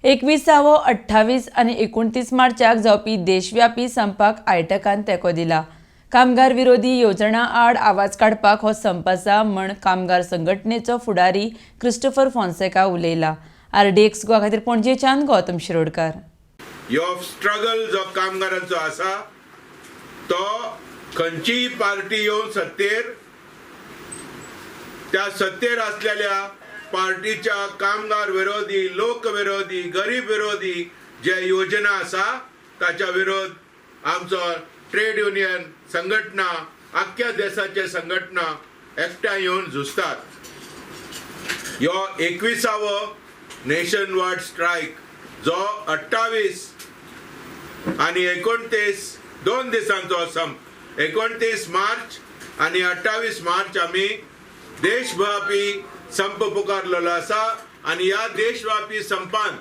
21वो, 28 आनी 29 मार्चाक जावपी देशव्यापी संपाक आयटकान तेंको दिला. कामगार विरोधी येवजणां आड आवाज काडपाक हो संप आसा म्हण कामगार संघटनेचो फुडारी क्रिस्टोफर फोन्सेका उलयला. आरडीएक्स गोवा खातीर पणजेच्यान गौतम शिरोडकार. यो स्ट्रगल जो कामगारांचो आसा तो खंयचीय पार्टी येवन सत्तेर, त्या सत्तेर असलेल्या पार्टीच्या कामगार विरोधी, लोक विरोधी, गरीब विरोधी जे योजना आसा ताच्या विरोध आमचो ट्रेड युनियन संघटना, आख्ख्या देशाचे संघटना एकठांय येवन झुजतात. यो 21वो नेशन वायड स्ट्रायक जो 28 आणि 29, 2 दिसांचो संप, 29 मार्च आणि 28 मार्च आमी देशव्यापी संप पुकारलेलो आसा. आनी ह्या देशव्यापी संपान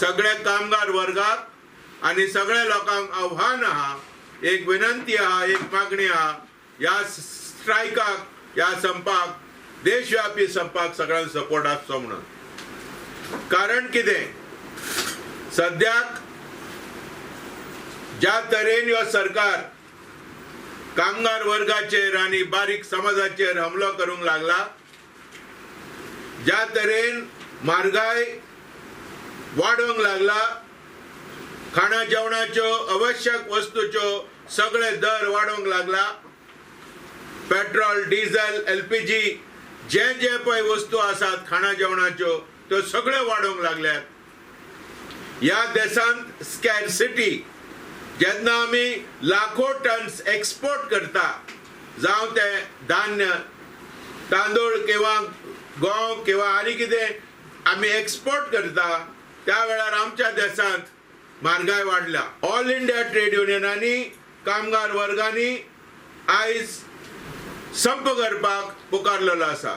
सगळ्या कामगार वर्गाक आनी सगळ्या लोकांक आव्हान आहा, एक विनंती आहा, एक मागणी आहा, ह्या स्ट्रायकाक, ह्या संपाक, देशव्यापी संपाक सगळ्यांक सपोर्ट आसचो म्हणून. कारण कितें, सद्याक ज्या तरेन ह्यो सरकार कामगार वर्गाचेर आनी बारीक समाजाचेर हमलो करूंक लागला, ज्या तरेन म्हारगाय वाडोवंक लागला, खाणा जेवणाच्यो आवश्यक वस्तूच्यो सगळे दर वाडोवंक लागला, पेट्रोल, डिझल, LPG जे जे पळय वस्तू आसात खाणा जेवणाच्यो त्यो सगळ्यो वाडोवंक लागल्यात. ह्या देशांत स्कॅरसिटी, जेन्ना आमी लाखो टन्स एक्सपोर्ट करता, जावं तें धान्य, तांदूळ किंवा गंव किंवा आनी कितें आमी एक्सपोर्ट करता, त्या वेळार आमच्या देशांत म्हारगाय वाडल्या. ऑल इंडिया ट्रेड युनियनांनी, कामगार वर्गांनी आयज संप करपाक पुकारलेलो आसा.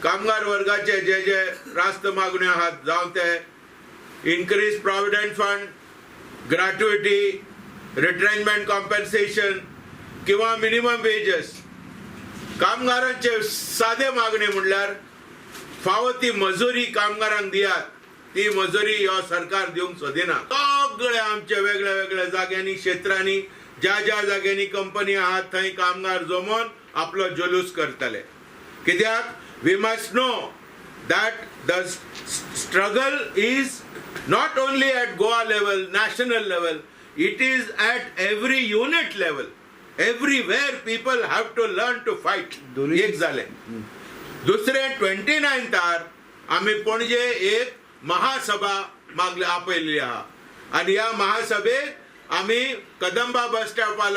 कामगार वर्गाचे जे जे रास्त मागण्यो आहात, जावं ते increase provident fund, gratuity, retrenchment compensation किंवा मिनिमम वेजेस. कामगारांचे सादे मागणी म्हणल्यार फावो ती मजुरी कामगारांक दियात. ती मजुरी ह्यो सरकार दिवंक सोदिना. सगळे आमचे वेगळ्या वेगळ्या जाग्यांनी, क्षेत्रांनी, ज्या ज्या जाग्यांनी कंपनी आहात थंय कामगार जमोवन आपलो जुलूस करतले. कित्याक we must know that the struggle is not only at Goa level, national level, it is at every unit level. Everywhere people have to learn to fight. एक जालें. दुसरें, 29थार आमी पणजे एक महासभा मागले आपयल्ली आहा आनी ह्या महासभेक आमी कदंबा बस स्टॉपा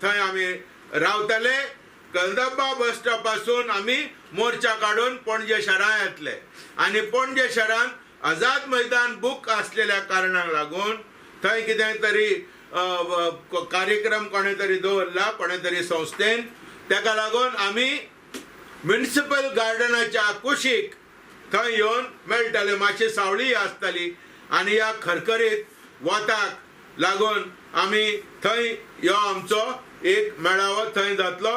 थंय आमी रावतले. कदंबा बस स्टॉपासून आमी मोर्चा काडून पणजे शहरां येतले आनी पणजे शहरांत आझाद मैदान बूक असलेल्या कारणाक लागून थंय कितें तरी कार्यक्रम कोणे तरी दवरला, कोणे तरी संस्थेन, तेका लागून आमी म्युनिसिपल गार्डनाच्या कुशीक थंय येवन मेळटले. मातशी सावळी आसतली आनी ह्या खरखरीत वताक लागून आमी थंय यो आमचो एक मेळावो थंय जातलो.